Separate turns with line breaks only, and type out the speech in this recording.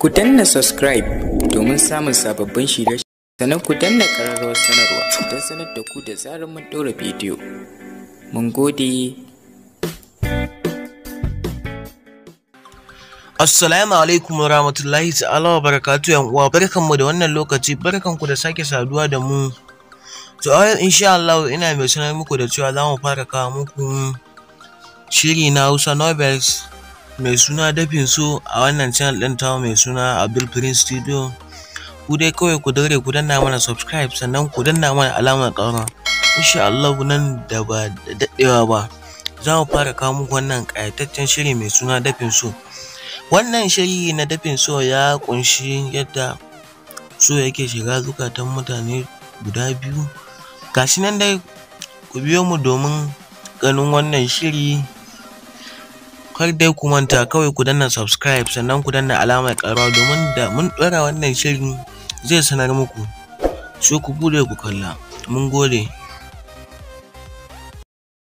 Ku danna subscribe domin samun sababbin shirye sannan ku danna ƙararrawar sanarwa don sanar da ku da zarar mun ɗora bidiyo. Mun gode.
Assalamu alaikum warahmatullahi ta'ala wa barakatuh yan uwa, barkanmu da wannan lokaci, barkanku da sake saduwa da mu. To a yau insha Allah ina mai sanar muku da cewa za mu fara kawo muku shiri na Hausa Novels mai suna Dafin So a wannan channel ɗin tamu mai suna Abdul Prince Studio. Ku dai kawai ku daure ku danna mana subscribe, sannan ku danna mana alamar ƙararrawa. Insha Allah nan da ba da daɗewa ba za mu fara kawo muku wannan ƙayataccen shiri mai suna Dafin So. Wannan shiri na Dafin So ya ƙunshi yadda so yake shiga zukatan mutane guda biyu. Ga shi nan dai, ku biyo mu domin ganin wannan shiri. Kar dai ku manta, kawai ku danna subscribe sannan ku danna alamar ƙararrawa, domin da mun ɗora wannan shirin zai sanar muku. Sai ku buɗe ku kalla. Mun gode.